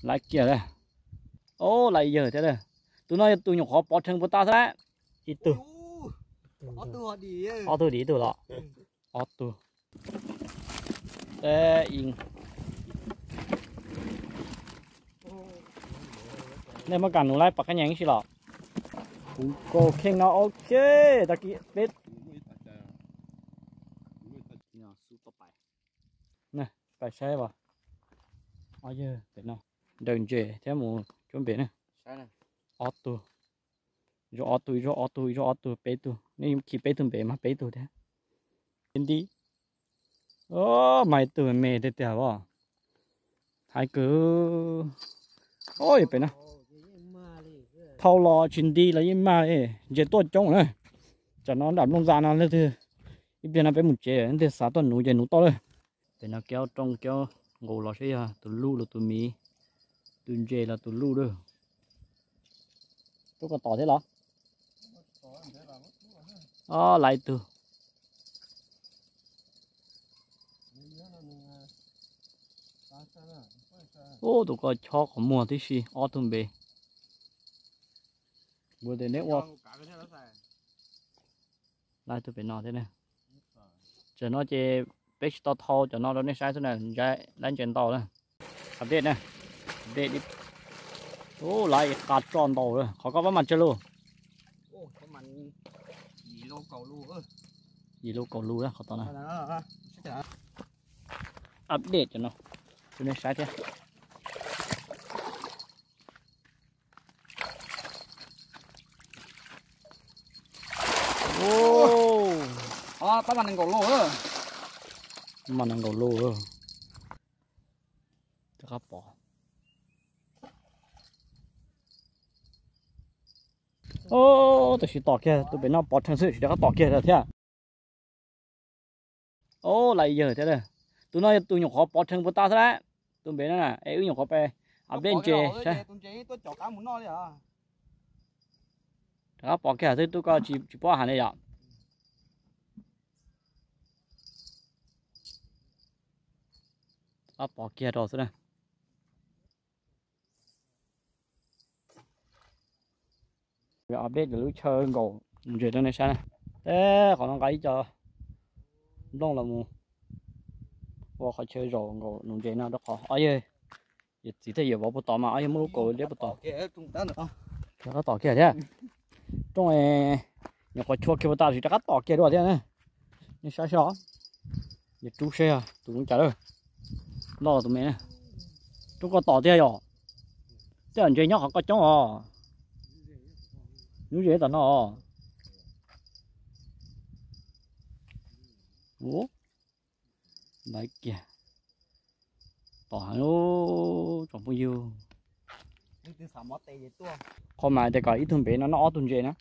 Laiv kiag lawm. Ob, laiv yawg thiab lawm. Tus no yog tus nyuam qhuav pov rhees puas tas xwb lawm. Ib tug, ob tug dim ib tug los. Ob tug. Nej muab kam nus laib pom qab nyees ib si los. Kuv kaus kheej no ok. Tag kis peb, pais saib os. Ob yawg pem no, daws ntses thiab mus cuab npe na. Ob tug, ib zaug ob tug, ib zaug ob tug, ib zaug ob tug, peb tug, nej khi peb tug npe mas peb tug thiab. Nti, mas ib tug me tiag tiag os. Hais kwv, o, pem no, thau los tsis nti los yeej mag li, ntses tuaj coob na. Tsam no nram nplooj ntxa no leej twg, ib pliag no peb mus tsev leej twg xav tuaj nuv ces nuv tau lawm. Pem no kiab rooj kiab nqus los seb yog tus luj los tus miv, tus ntses los tus luj lawm. Rub koj tom thiab los. Ob, laiv tug. Ub, tus ko chob qhov muag tib si ob tug npe. Kuv tias neb ua, laiv tug pem no thiab na. Tam no ces peb tsis tau thau cov no rau nej saib xwb na, laiv ntses ntau na. Update na, update. Ub, laiv ib qab tso ntau lawm, qhov koj pab mas tsawg lus? Yim lus kaum lus qhov tod na. Update cov no rau nej saib thiab. Pab mas nees nkaum lus, mas nees nkaum lus. Rov qab pov. Tab sis tom kiag tus pem no pov rhees xwb, tsis rov qab tom kiag thiab. Ob, laiv yawg thiab lawm. Tus no yog tus nyuam qhuav pov rhees puas tas xwb lawm. Tus npe no na, es wb nyuam qhuav pe, a, nplej ntses saib. Rov qab pov kiag xwb, tub koj tsis paub hais li yom. Rov qab pov kiag rau xwb na. Update lub chaw nkaum nuv ntses rau nej saib na. Teb qhov no nqa ib co nplooj los mus ua qhov chaw zaum nkaum nuv ntses no rau qhov ob yawg yawm txiv thiab yawm vauv puag tod mas ob yawg muaj lub kaus liab puag tod. Rov qab tom kiag thiab. Rooj nyuam qhuav chua kiag puag ta los rov qab tom kiag dua thiab na. Nej saib seb os. Yog rub seb tus zoo cas lawm. Loj los tus me na. Rub koj tom tiag yom. Tej zaum ntses nyob qhov koj coob os. Nuv ntses tom no os. Ub, laiv kiag. Tom heev tsoom phooj ywg. Qhov mas tias kom ib tug npev no noj ob tug ntses na.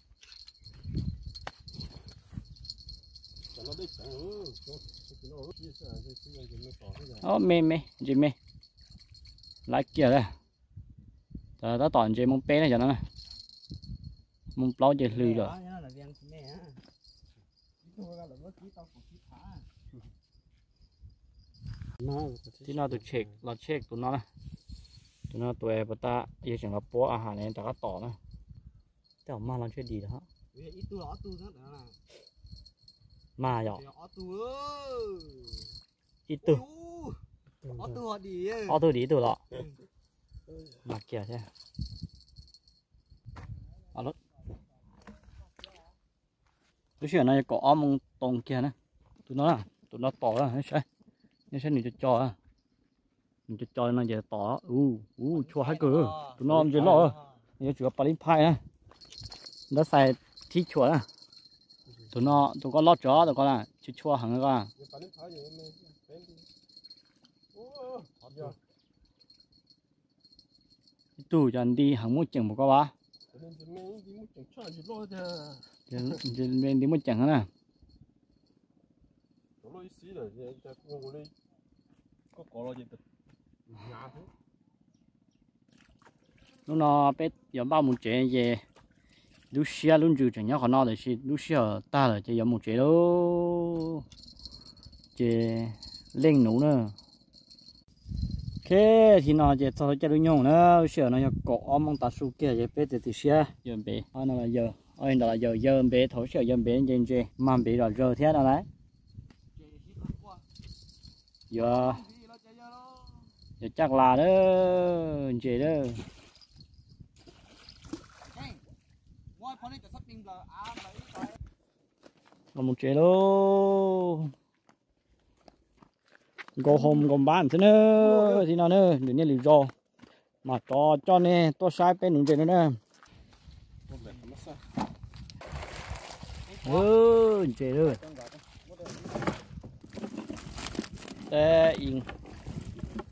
Me me, ntses me. Laiv kiag lawm. Tab tom ntses moo peb na cov no. Moo plaub ces hlws lawm. Tib no tus tshem los tshem tus no na. Tus no tus es puas tas yog tseem los puab a has ne rov qab tom na. Tej zaum mag los ntshe dim lawm. Mag yom. Ib tug, ob tug dim ib tug los. Mag kiag thiab. Lub sij hawm no yog kaum ob moos toos kiag na. Tus no, tus no tom lawm, nej saib nws co co, nws co co no ces tom. Ub, tshua haib kawg. Tus no ntses loj, yuav tsum ua pa lib phaib na. Ntab xais thib chua na. Tus no, tus ko loj tsawv, tus ko na, tshua tshua heev ko. Ib tug cov nti heev muaj ceem npaum ko vas. Nti muaj ceem na. Hnub no peb yuav npaj mus tsev ces lub siab lub ntsws tseem nyob qhov no tiam sis lub sij hawm tag lawm ces yuav mus tsev lauj. Ces leej nuv na. Ok, Ces tib no ces txog lub caij lub nyoog na, lub sij hawm no yog kaum ob moos tav su kiag ces peb tias txiav siab yawg npev no los yawg, ntawd los yawg, yawg npev, thaum lub sij hawm yawg npev ntse ntse mag npev zom zaws thiab no lauj. Yuav, yuav caj las lawm, ntses lawm. Los mus tsev lauj. Nkaus hoo nkaus npab xwb na. Tib no na, lwm niaj lwm zaus mas rov coj nej tuaj saib peb nuv ntses no na. Ntses lawm. Teb, ib,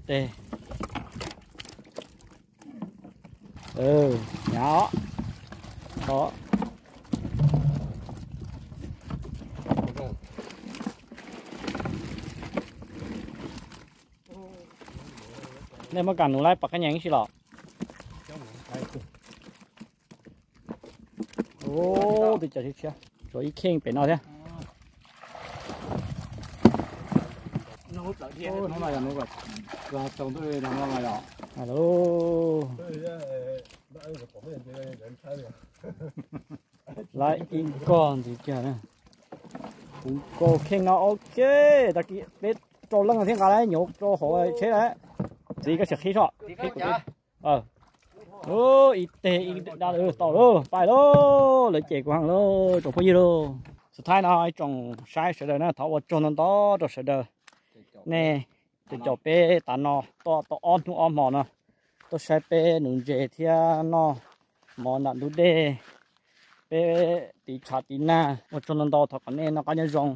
teg. Hnyav os. Nej muab kam nuv laib pom qab nyeem ib si los. Ub, twb cov tshiab tshiab, tshuav ib kheej pem no thiab. Hnub no yog hnub, hnub no yog. Laib ib koj ntxiv kiag na. Kuv kaus kheej no ok, tag kis peb rau leej thiab nqa lawm nyuv rau hauv tsheb lawm. Txiv koj sim qhib soj, qhib kuv. Ib teg ib dab tau lauj, pais lauj, lawv cem kuv heev lauj tsoom phooj ywg lauj. Xus thaib no ib tsoom saib sawv daws na, thov ua tsaug ntau ntau rau sawv daws. Nej caum caum peb tav no tuaj tau ob hnub ob hmo no, tuaj saib peb nuv ntses thiab noj mov nram ntug dej, peb tiv tshav tiv nag, ua tsaug ntau ntau, thov kom nej noj qab nyob zoo.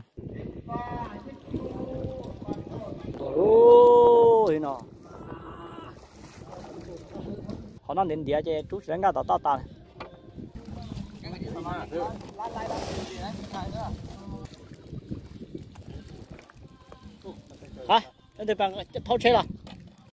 Li no, qhov no ntiav ntiav ces rub tsis tau nkaj tom toj tas. Ha, leej twg thauj tsheb los?